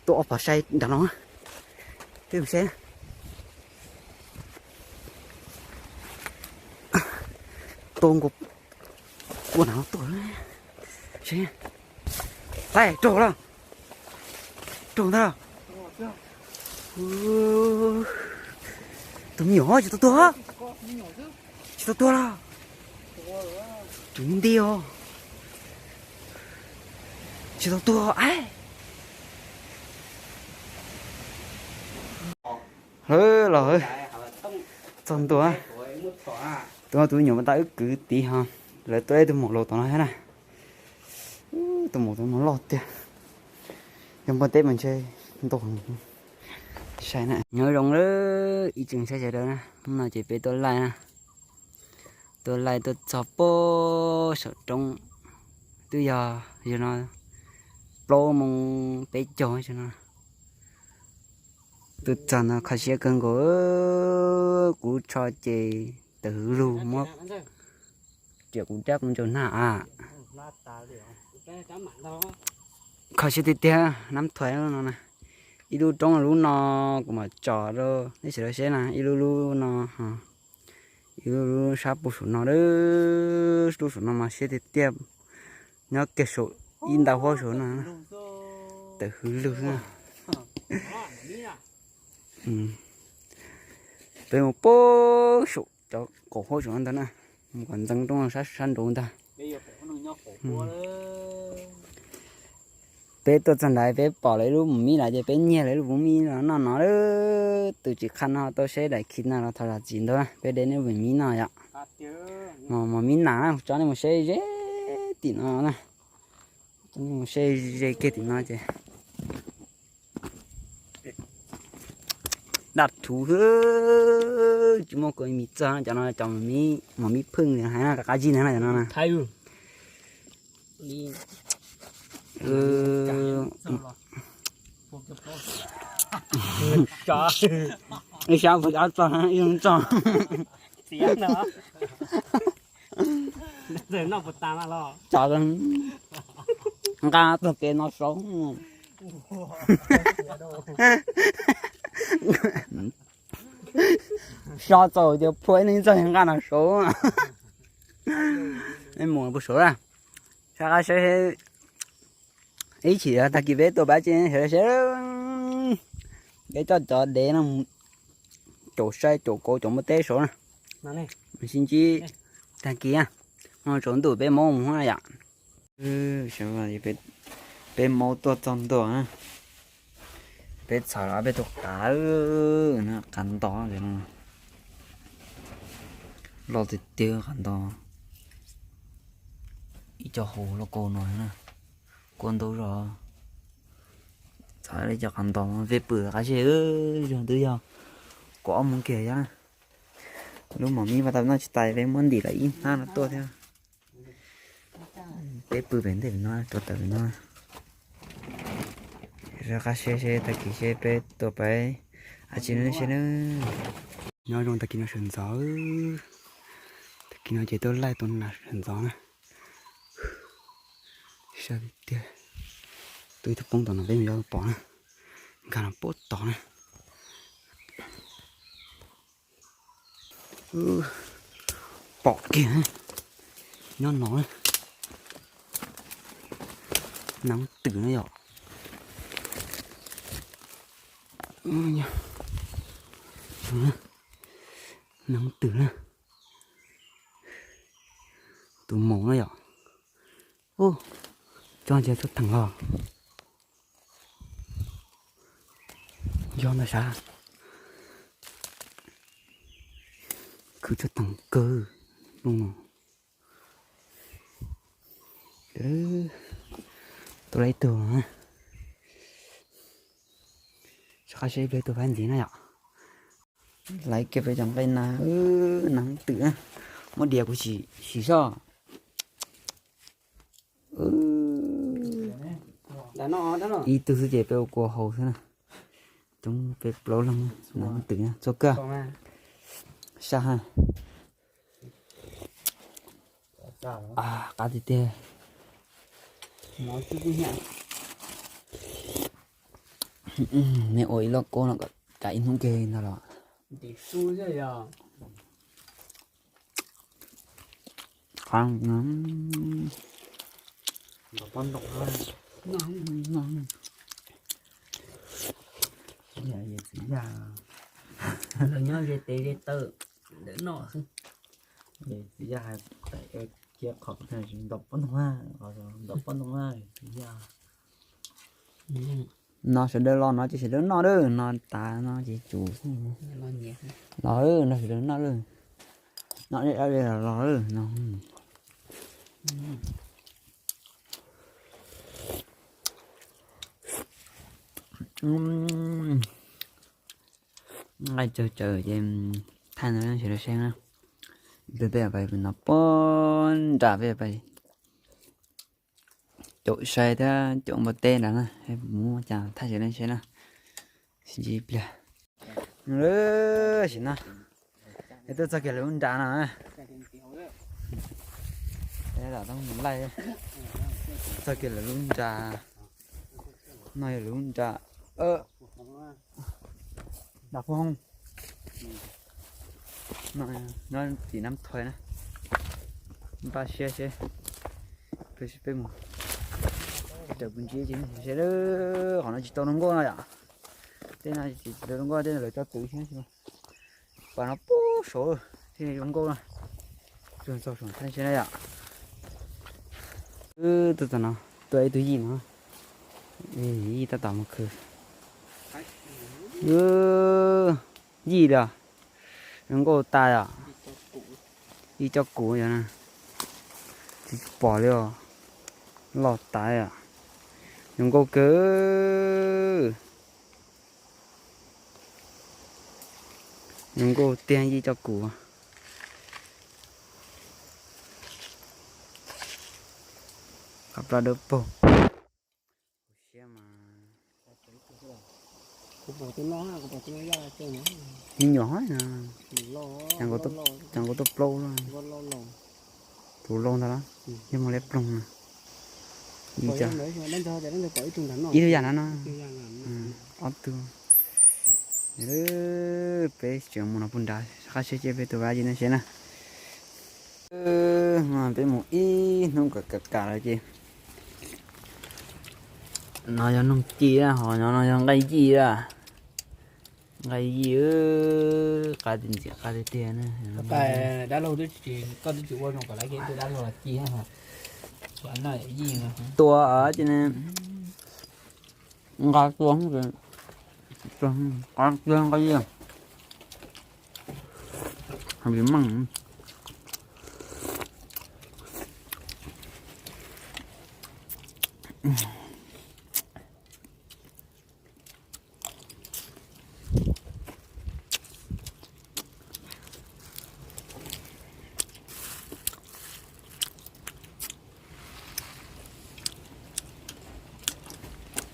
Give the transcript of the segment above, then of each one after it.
Tuaj ob phav sai nram no, peb mus saib. Tuaj nkaus ua nram no tuaj, saib. Thaij raug lawm, raug ntag. Tus me nyuam tsis tau tuag, tsis tau tuag los, tus me nti os, tsis tau tuag. Hawb los, txog ntua, tus, tus me nyuam mas tab wb kwv tid ho, lawv tuaj ib tug maum laus tom no thiab na. Tus maum tom no loj tiag, yog npua teb mas ntshe ntau. Saib na, nyob zoo lawm ib tsoom saib sawv daws na, hnub no ces peb tuaj laij na, tuaj laij tuaj txog pem saum roob, twb yog yog no plaub moos peb caug no. Tuaj txog no kho siab kawg nkaus, kuv tsho ces tawm hwv lug muab riam kuv dab kuv ntsaum nag a. Kho siab tiag tiag, nab thuav no na. Ib lub roob lub no, kuv mam tsom rau nej sawv daws saib na, ib lub lub no, ib lub lub sab pem saum no, lub saum no mas siab tiag tiag, nyob kiag saum ib nta huab saum no, tawm hwv lug na. Peb mus pem saum cov qaum huab saum no ntag na, mus kom ntxeev roob sab sab nraud ntag. Peb tuaj txog nrad peb pom lawv ib lub mos mib lawm ces peb nyiag lawv ib lub mos mib los noj no lawm. Tus tsis qha no tau saib daim khi no los thov zam txim ntau, peb de nej lub mos mib noj yom. Mos mib nas na, tso nej mus saib ze tim no na, tso nej mus saib ze kiag tim no ces daj thuv xwb, tsis muaj kua mis txog no, cov no cov mos mib phwj hais na, qab qab zib ntag na cov no na. Ib sab puas cov txog ib txog. Txiav no. Txav nqa txoj kev no saud. So txaus ces phua ib leeg txoj nqa no saud. Mus puag saud na. Sab qab saib, ib chim tag kis peb tuaj pab tsev sawv daws saib. Peb coj cov dev no mus caum sai caum kauv caum npua teb saud na. Sib ntsib tag kis, tsaus ntuj peb maub mus yom. Peb maub tuaj txog ntua na, peb txhom los peb tus qav, qav nto, loj tiag tiag qav nto, ib co hau loj kaus no na, kua ntau zog. Txhom li cov qav nto peb pw qab zej, zog twb yog kaum ob moos kiag yom. Lub mos mib mas tau noj tsis tas peb muab ntim lawm ib hnab no tuaj thiab. Peb pw pem ntej pem no, tuav tawm pem no. Sawv qab seb seb tag kis seb peb tuaj pab dab tsi no seb na. Nyob zoo tag kis no sawv ntxov, tag kis no ces tuaj laij tua nas sawv ntxov na. Sab tiag tiag, tuaj ib tug poob tom no peb mus yuav pom na, nkag no poob tod na. Pom kiag, nyob no na, nas twm na yom. Nas twm na, tus maum na yom. Ub, cov ntses txhua theem los yog ntag sav, khwv txhua theem kawg. Tus no, tus lawv ib tug, seb qab seb peb tuaj pab ntxiv na yom. Laiv kiag peb cov nqaij na, nas twm na, muab diav kuv sim soj. Ib tug xwb ces peb ua kua hau xwb na. Coob peb plaub leeg, nas twm na txhua kawg. Saj ha. Qab tiag tiag. Mov tib tib hiam. Nej ua ib lub kub no kom ib hnub kawg ntag los. Lawv nyob ze tes ze taw, lawv noj xwb. Txiv yaj hais cia qhov ntaus pob ntoo, ntaus pob ntoo txiv yaj. No sawv daws los no ces sawv daws noj lawm, no tas no ces tsum los, no sawv daws noj lawm, no los los no. Nqaij tsawg tsawg ces thaij no sawv daws saib na. Peb peb pais no pog nram peb pais caum sai thiab caum npua teb nrad na, mus cas thaij sawv daws saib na. Sib ntsib ib pliag. Tam sim no es tuaj txog kiag lawv lub nra no. Txog kiag lawv lub nra. No yog lawv lub nra. Nram Phuj Hoob. Nyob tim Nab Thoj na. Npaj siab seb peb mus raws kuv ntsib ces seb, qhov no tsis tau zoo nkauj no yom. Tej no tsis tau zoo nkauj, tej no lawv coj twv thiab. Pas no pub saud thiaj zoo nkauj no. Txog saum thaij seb na yom. Wb tuaj txog no, tuaj ib tug yij no, yij tab tom mus khwv. Yij li, zoo nkauj tas yom. Yij coj kuv yom, tsis pom li os, loj tas yom. Zoo nkauj kawg. Zoo nkauj tiag, yij coj kuv. Qab plab dawb paug. Siab mas. Me nyuam hov, cas nkaus tuaj plaub, tus laus ntag los yog muaj liab ploog na. Ib tug yam na no, ob tug. Peb tseem mus no puag nrad qab siab ces peb tus vaj yim no seb na. Peb mus ib hnub kam kam lawm ces. No yog noog ci, ho no yog nqaij yij a. Nqaij yij, qab tiag ntxim qab tiag tiag na. Dab laug twb tsis, koj twb tsis ua zoo kom lawv kev tua dab laug los ci. Tua ces nqa tua, nqa tua nqaij yij. Meej.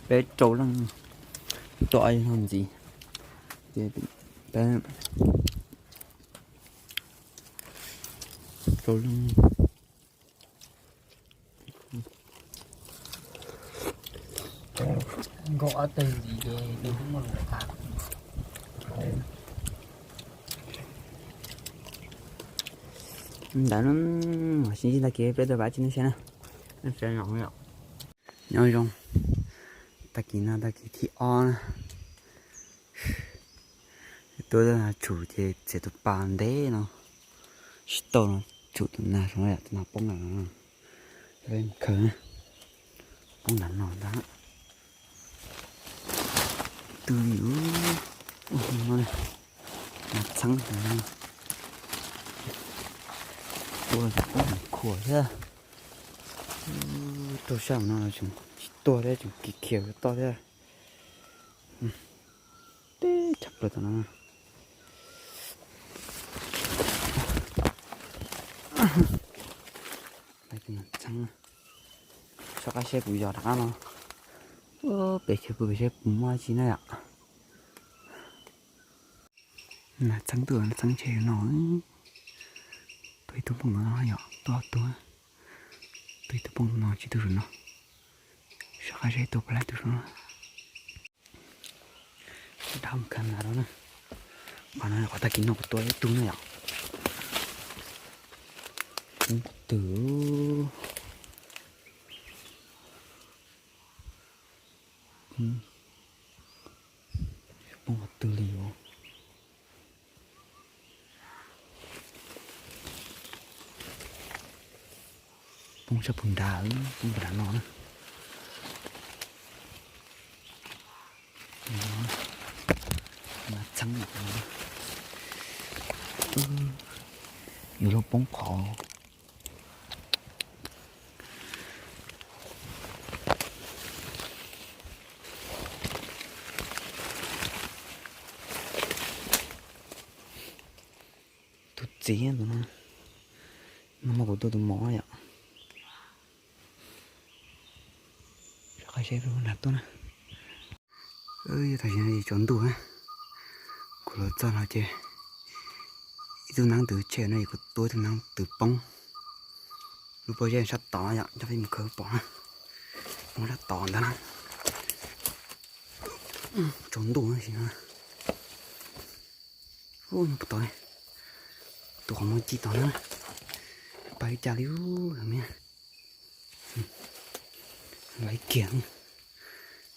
Peb rau leej tuaj ib zaug ntxiv, ces peb rau leej. Nkaug ob teg ntxiv ces nws kuj muaj lus qab. Ntawd no, sib ntsib tag kis peb tuaj pab tsis neej saib na. Nyob zoo, tag kis no tag kis thib ob na. Tuaj tshum ces txiav tus pas ntev no tsis tau no, tshum tus nag saum no, tus nag poob nram no, khaws na, poob nram no ntag. Twb li, no, nas txheeb, tua khuam thiab. Rau sab no tseem tsis tuag thiab, tseem khiav khiav toj thiab. Teb tshaj plaws tom no. Nas txheeb, soj qab seb puas yog rov qab no. Pem chaw pw pem seb puas muaj tsi na yom. Nas txheeb tuaj, nas txheeb ntshe no. Tuaj ib tug poob no yom, tuaj ob tug. Tuaj ib tug poob no, tsis tuaj saum no. Soj qab seb tuaj puas laib tus saum no. Qhov no qhov tag kis no kuv tua ib tug na yom. Poob twg? Poob qhov twg li os? Poob sab pug nrad, poob nrad no na. Mas txheeb no, yuav luag poob qhov. Tus txiv tus no, no mas kuv tua tus mos yom. Qhov seb peb mus nram tuaj na. Yog tam sim no tsaus ntuj na, kuv los txog no ces ib tug neeb twg tshem no es kuv tua ib tug neeb twg poob. Lub pob zeb sab tod yom, coj peb mus khaws pom na. Poob sab tod ntag na. Tsaus ntuj no. Ub, nyob puag tod, tus qhov muag ci tod na. Pais li cas li ub, me, laiv kiag.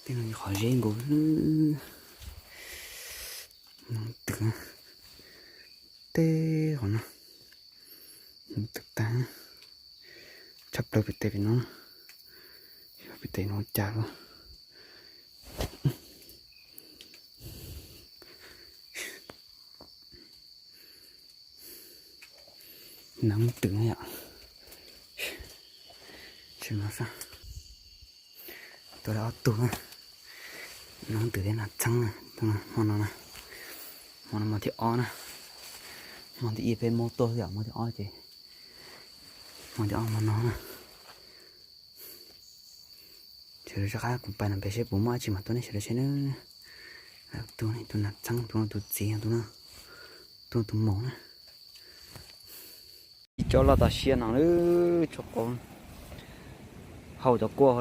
Tej no qhov zeb nkaus. Neeb twg, teb qhov no, neeb twg tag. Tshaj plaws pem tes pem no, pem tes no cas los. Neeb twg yom. Tua ob tug, neeb twg thiab nas txheeb. Hmo no, hmo no hmo thib ob na. Hmo thib ib peb muab tuaj yom, hmo thib ob ces, hmo thib ob hmo no na. Sawv daws rov qab kuv pais no pem seb puas muaj dab tsi mas tuaj nej sawv daws saib na. Tus no tus nas txheeb, tus no tus txiv, tus no tus mos na. Ib tsob loj tas siab no, tsob qau, haus cov kua,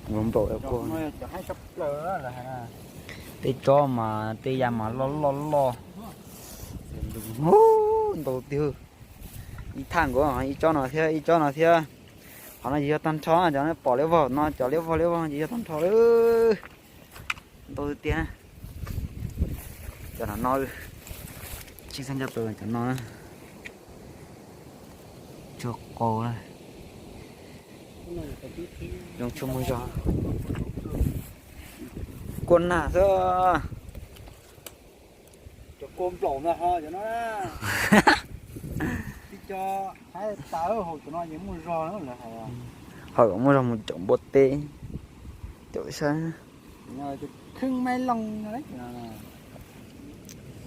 nplaum nplaum cov kua. Tej tsob mas tej yam mas loj loj loj. Ntau tiag. Ib thaj nkaus, ib tsob no thiab, ib tsob no thiab. Qhov no ces yog tag nrho, cov pom liab vog no, cov liab vog liab vog ces yog tag nrho lawm. Ntau tiag. Cov no no, tsis xav nco tus cov no. Tsob qau lawm. Zoo tshuaj muag zog. Kua nag xwb. Cov kua nplaum ntag ho cov no. Tib co haib tas haus cov no ces muaj zog na lawv hais. Haus muaj zog mus caum npua teb, caum saib. Kheej maib loo.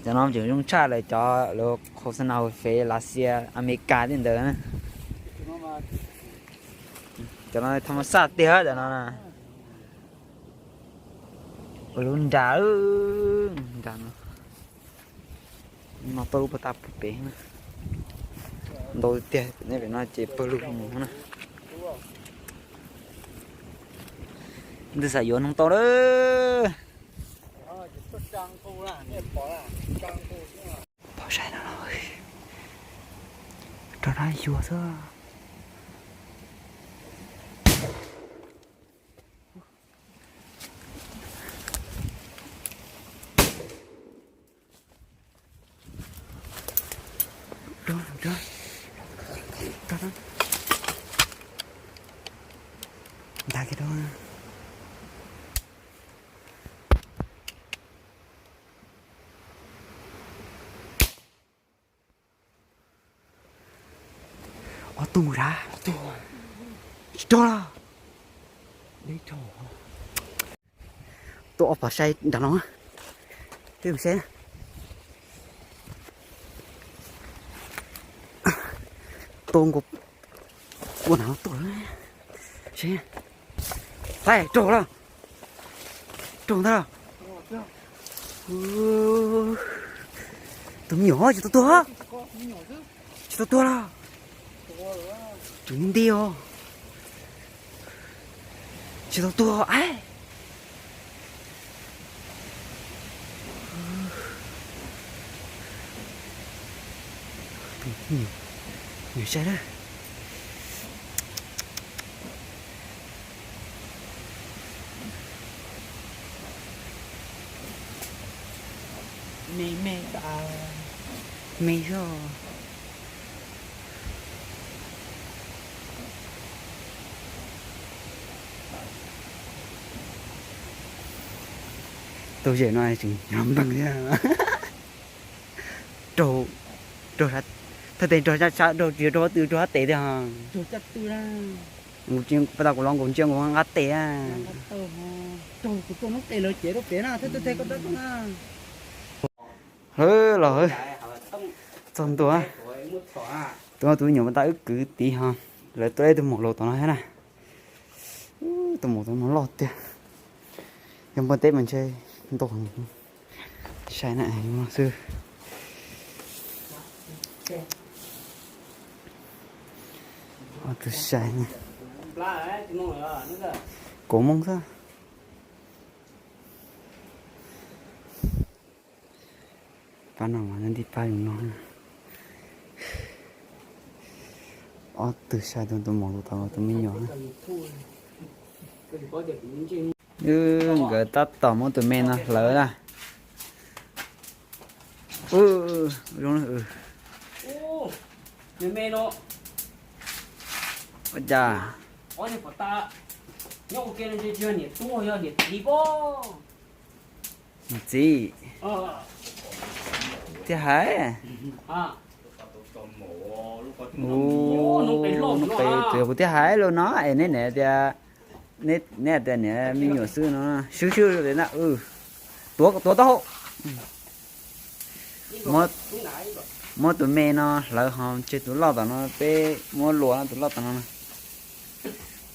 Cov no ces zoo tshaj lawv cov lawv qhau xab nas hauv fev Lav Xias Amelikas tej ntawd na. Cov no thas mas xaj tiag cov no na. Ua lub nra, nra no, no tau lub pag tas pem na. Ntau tiag, nyob pem no ces pawg lug mus na. Ntawd xav yuav noog tau lawm. Pom saib no, rov qab yuav xwb. Ntag kiag rau. Ob tug mus dab, tsis raug los. Tuaj ob pov saib nrad no, peb mus saib. Tuaj nkaus, ua nrad no tuaj, saib, raug los, raug ntag. Tus me nyuam tsis tau tuag, tsis tau tuag los, tus me nti os, tsis tau tuag. Nws sai na. Me me, me xwb. Tus zem no tseem nyob npeeg thiab. Raug, raug, thaj tes raug, raug, raug, raug pob tw, raug hab tes tiag. Pas tas kuv los nkaus ntsia nkaus nqa tes. Hawb los hawb, txog ntua. Tus no tus me nyuam pas tas wb kwv tid ho, lawv tuaj ib tug maum lus tom no thiab na. Tus maum tus no loj tiag. Yog npua teb mas ntshe ntau. Sai na, xwb. Ob tug sai na. Kaum moos xwb. Pab no mas nti pab yus no. Ob tug sai, tus, tus maum tus tod, tus me nyuam. Nkawd tab tom muab tus me no hlawv na. Zoo, ua cas? Niam txiv thiaj hais, ub, no pem tus yog kuv thiaj hais los no es neb niam tias, neb tias niam me nyuam xwb no, swb swb na. Tuav, tuav taub hau. Muab tus me no hlawv ho tseg tus loj tom no, peb muab luas tus loj tom no.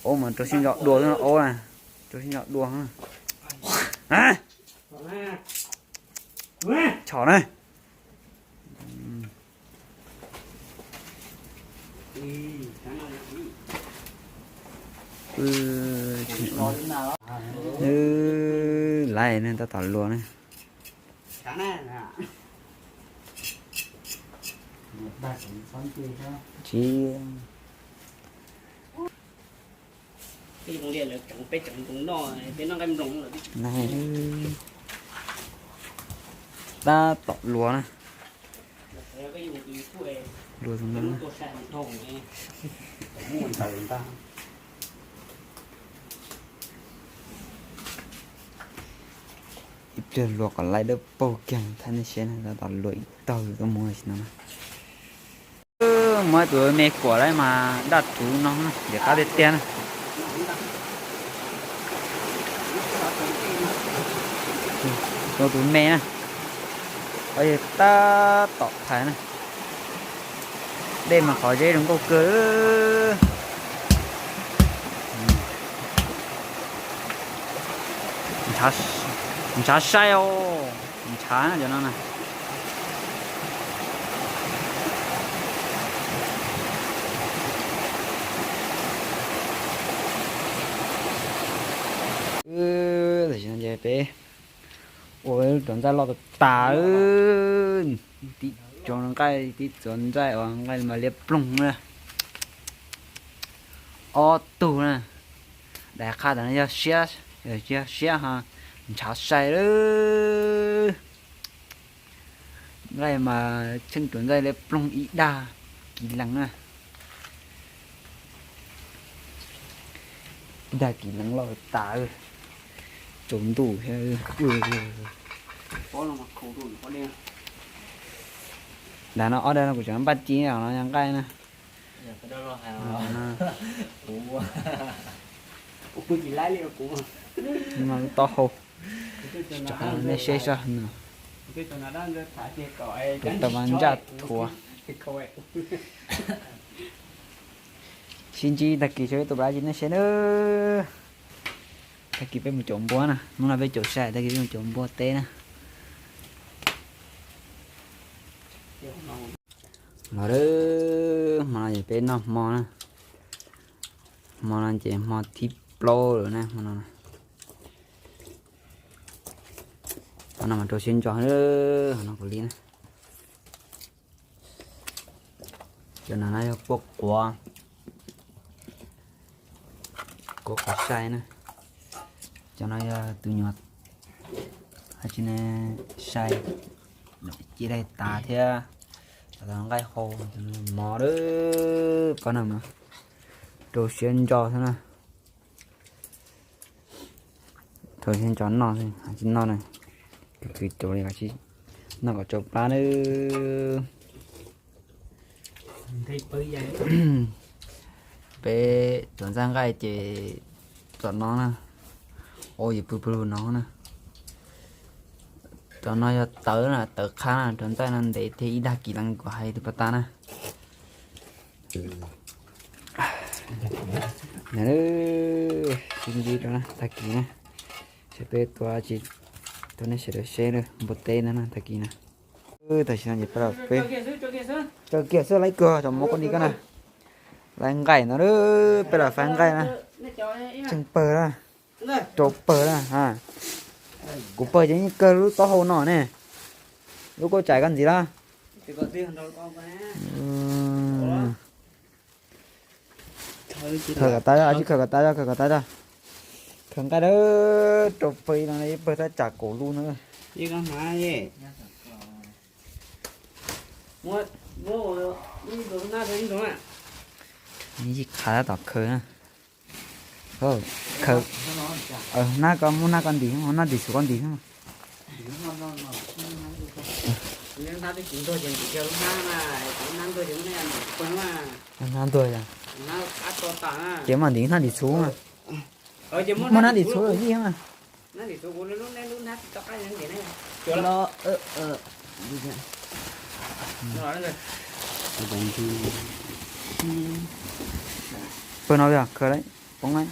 Aub mas rau sib ntso dua, aub na, rau sib ntso dua. Tshom na. Laiv ne, tab tom luas ne. Tsis, tab tom luas na. Luas tus no. Ib pliag luas kom laiv dawb paug kiag thaij nej saib na, tab tom luas ib tag tuaj mus sim no na. Muab tus me kuam lawm mas daj ruv no, ntxim qab tiag tiag na. Tus, tus me na, tab tom thaiv na. Dej mas qhov zeb zoo nkauj kawg. Ntshav sai os, ntshav cov no na. Tam sim no ces peb ua lub cov ntxaij loj tas tas. Tib tsob nqaij, tib tsob ntxaij uas nqaij mas liab ploog na. Ob tug na. Daim qhaj tas no yog siab, yog siab ho ntshav sai lawm. Nqaij mas tsheej tsuas nqaij liab ploog ib dag kis lees na. Ib dag kis lees loj tas, tsaus ntuj thiab. Dag no ob dag no kuv tseem npaj ci no yog nqaij na. Taub hau, nej saib sab no. Tus tau mas ntsaj thuav. Sib ntsib tag kis seb peb tua pab ci nej saib na. Tag kis peb mus caum npua na, hnub no peb caum sai, tag kis peb mus caum npua teb na. Los, hmo no ces peb noj hmo na. Hmo no ces hmo thib plaub lawm na, hmo no. Hmo no mas rau siab ntso, hmo no kuv li na. Cov no yog kuaj quav, kuaj quav sai na. Cov no yog tus nyuam, tsis ne, sai, ci daig tas thiab. Cov no nqaij hau, mov lawm, pab no mas rau siab ntso xwb na. Rau siab ntso noj, tsis noj na, khwv khwv cuav li, noj kom tsau plab nawb. Peb tuav ntxaij nqaij ces tom no na, ua yus pw pw no na. Tom no yog tawv na, tawv qhab na, rau ntxaij no ntev thiab ib dag kis leej kuv hais tus pas tas na. Sib ntsib rau na, tag kis na, seb peb tua tsis, tua nej sawv daws seb npua teb ntawd na, tag kis na. Tam sim no ces peb, tso kiag xwb, laib kawg, cov mov koj ni koj na. Laib nqaij no, peb los faib nqaij na. Tsheej pawg na, rau pawg na. Kuv pawg ces yeej kawg lub taub hau no ne. Lub kauj tsaim koj ntxiv los? Khaws kom tas, tsis khaws kom tas, khaws kom tas. Khaws nqaij na, rau pawg no, ib pawg tab tsam kaum lub na. Yij qha tab tom khaws na. Khaws, nab koj muab nab koj ntim, nab ntim xuv koj ntim. Nab ntuag yog, ces mam ntim nab ntim xuv. Muaj nab ntim xuv yij mas. Pawg no khaws lawm, poob lawm.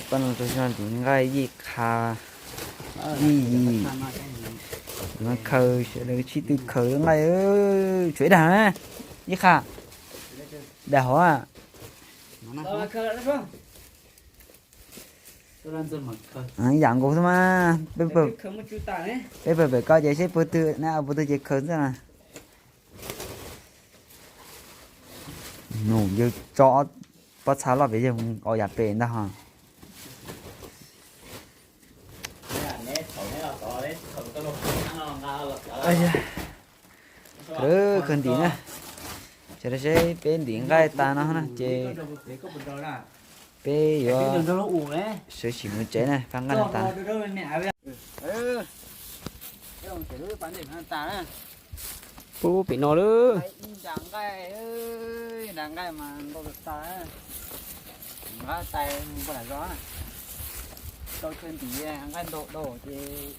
Pawg no rau ntim nqaij yij qha, yij yim, khaws sawv daws sib tw khaws nqaij, tshuav ib dag na, yij qha, dag hov. Yam nkaus xwb mas, peb pawg pem koj ces seb pawg twg na, pawg twg ces khaws xwb na. Nus yawg tso pob txha loj pem yawg mus ua yam pem ntag ho. Khaws ntim na, sawv daws seb peb ntim nqaij tas no na ces peb yuav sawv tsees mus tsev na, faib nqaij no tas. Pub pem no lawm. Nqa nqaij mas ntau tas, nqa tais mus npaj zos, tau chaw ntim nqaij ntau dhau ces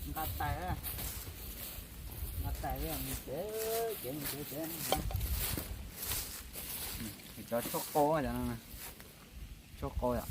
nqa tais, nqa tais mus tsev, tsev mus tsev tsev. Cov tshuaj qau, cov no tshuaj qau yom.